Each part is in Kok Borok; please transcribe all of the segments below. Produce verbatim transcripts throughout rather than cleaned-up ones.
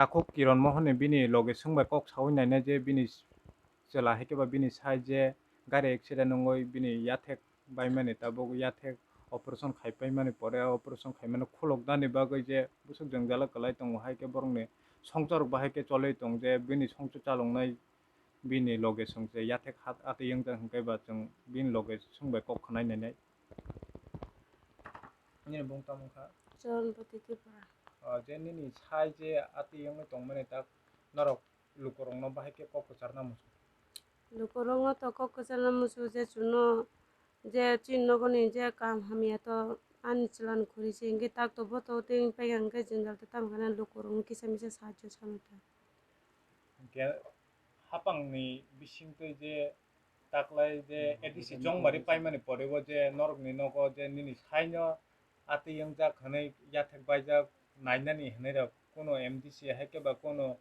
Takhuk Kiron Mohon ni bini loge swng bai kok sawi nainai je bini chwla hai khe ba bini sai je gari accident wngwi bini yathek baimani, tabuk yathek operation khai paimani, pore operation khaimani khuloknani bagwi je bwswk jwngjalo kwlai tongo, hai khe borokni songchar bahai khe choli tong je bini songchar chaloknai bini loge swng je yathek hat atwi wngjak hwnkhe ba chwng bini loge swng bai kok khwnai nainai. Nini bung tamo wngkha? Charanpati Tripura. O, je nini sai je atwi wngwi tongmani tak norok lukurokno bahai khe kok kwcharna muchung? Lukurokno to kok kwcharna muchung je chwngno je chini nogoni je kam hamya to ani chwlani khuri se hwnkhe tak to bo to tei paiya hwnkhe jwngjal to tamo khe lukurokno kisa misa sahajyo sanwi ta. Hwnkhe hapangni bisingtwi je taklai je A D C chongmari paimani pore o je norokni nogo je nini saino atwi wngjak hwnwi yathek baijak nainani hwnwi rok kuno M D C hai khe ba kuno,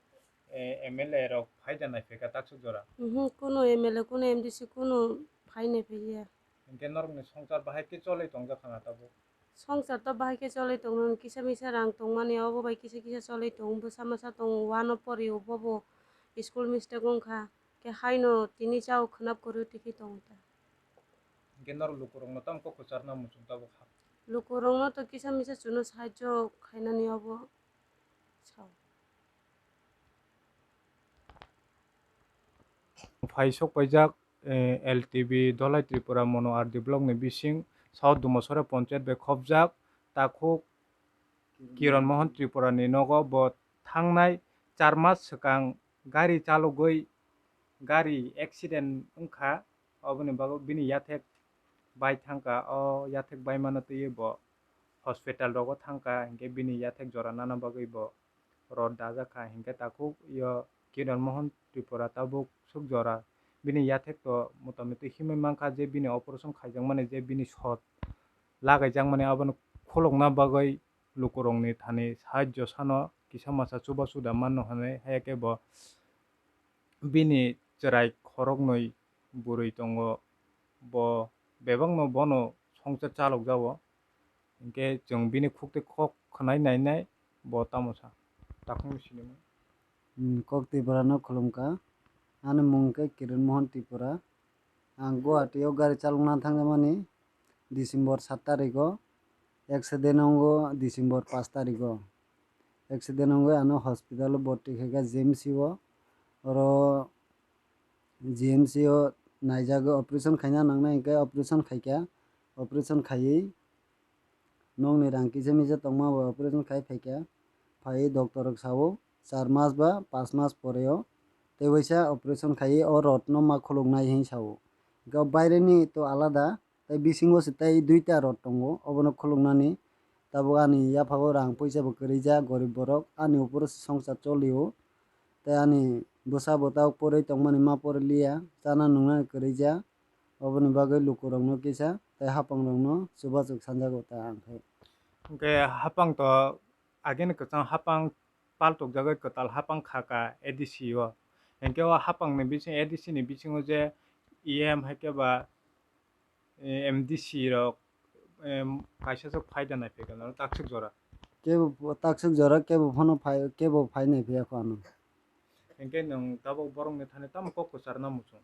eh, M L A rok phai da nai phaikha taksuk jora? Mhm, kuno M L A, kuno M D C, kuno phai nai phaiya. Hwnkhe norokni songchar bahai khe choli tongjak khana tabuk? Songchar to bahai khe choli tongmani, kisa misa rang tongmani, obo bai kisa kisa choli tongo, bwsa masa tongo, one o pori o, bobo school mistake wngkha, khe haino tini chao khwnap kwrwi tikhi tongo ta. Hwnkhe norok lukurokno tamo kok kwcharna muchung tabuk ha? Lukurokno to kisa misa chwngno sahajyo khainani obo sao. Phai sok paijak, eh, L T B Dholai Tripura Mono R D block ni bising South Dumasora ponchayat bai khopjak takhuk Kiron Mohan Tripura ni nogo bo thangnai char mas swkang gari chalogwi gari accident wngkha, oboni bagwi bini yathek bai thangkha, o yathek bai mano twiwi bo hospital rogo thangkha, hinkhe bini yathek jora nana bagwi bo rot dajak kha, hinkhe takhuk yo Kiron Mohan Tripura tabuk suk jora bini yathek to motamoti himwi mankha je bini operation khaijakmani je bini sot lagaijakmani abono khulukna bagwi lukurokni thani sahajyo sano kisa masa chubachu da mano hinwi, haiya khe bo bini chwrai khoroknwi bwrwi tongo, bo bebakno bono songchar chalokjago, hinkhe chwng bini khuktwi kok khwnai nainai bo tamo sa takhukni sinimung. Hmm, kok Tripura no khulumkha. Ani mung khe Kiran Mohan Tripura. Ang Guwahati o gari chalokna thangjakmani December sat tarikh o, accident wngo December paanch tarikh o. Accident wngwi ano hospital o borti khaikha G M C o. Oro G M C o naijagwi operation khaina nangnai hinkhe operation khaikha. Operation khaiwi nokni rang kisa misa tongma bai operation khai phaikha. Phaiwi doctor rok sao char mas ba panch mas pore o tei waisa operation khaiwi o rot no ma khuluknai hinwi sao. Hinkhe o baireni to alada tei bisingo se tei duita rot tongo, obono khuluknani. Tabuk ani yaphago rang puisa bo kwrwi jak, gorib borok, ani opor se songchar choli o. Tei ani bwsa bo tabuk porwi tongmani ma porwi liya, chana nungnani kwrwi jak. Oboni bagwi lukurokno kisa tei hapangrokno chubachu sanjago ta ang khe. Hinkhe hapang to agini kwchang hapang paltokjagwi kwtal hapang kha ka A D C o. Hinkhe o hapangni bising, A D C ni bisingo je E M hai khe ba, eh, M D C rok, em, kaisa sok phai da nai phaikha norok taksuk jora. Kebo taksuk jora kebo phano phai, kebo phai nai phiya kho ano. Hinkhe nwng tabuk borokni thani tamo kok kwcharna muchung?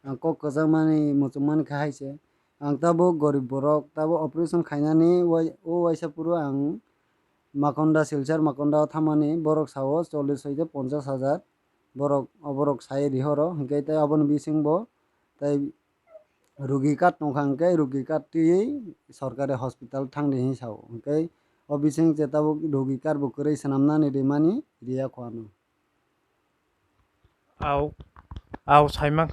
Ang kok kwchangmani muchungmani khe hai se. Ang tabuk gorib borok, tabuk operation khainani wai-, o waisa phuru ang Makonda, Silchar Makonda o thamani borok sao chollish hoite ponchash hajar borok, o borok sai rihoro, hinkhe tei aboni bisingbo tei rugi card tongkha, hinkhe rugi card twiwi sorkari hospital thangdi hinwi sao, hinkhe o bising je tabuk rugi card bo kwrwi swnamnani rimani riya kho ano. Au, au saimang,